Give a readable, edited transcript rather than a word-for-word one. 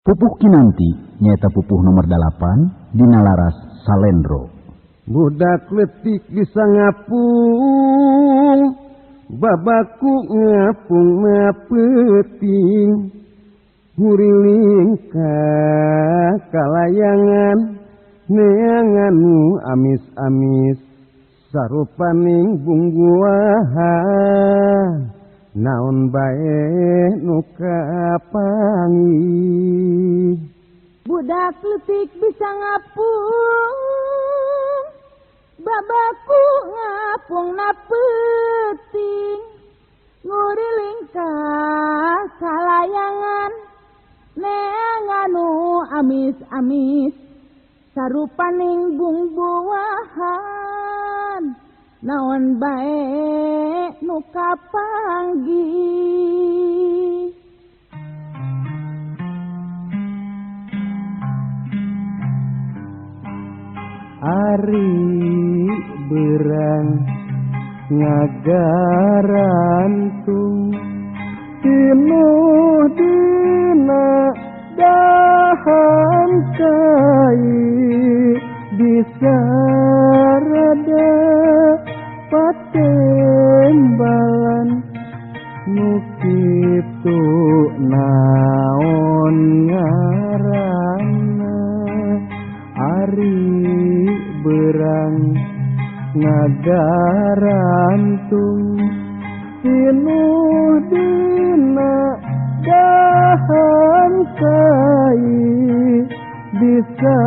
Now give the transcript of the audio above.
Pupuh Kinanti nyaeta pupuh nomor 8 dina laras Salendro. Budak letik bisa ngapung, babaku ngapung mapeuting, nguriling ka kalayangan, neangan nu amis-amis, sarupaning bungguahan, naon bae nu kapanggih. Budak letik bisa ngapung, babaku ngapung na peuting, nguriling ka kalayangan, neangan nu amis-amis, sarupaning bungbuahan, naon bae nu kapanggih. Ari berang ngagarantung tinuh dina dahan kai bisa rada patembalan nu kitu naon ngaranna. Ari berang ngagarantung tinuh dina dahan kai bisa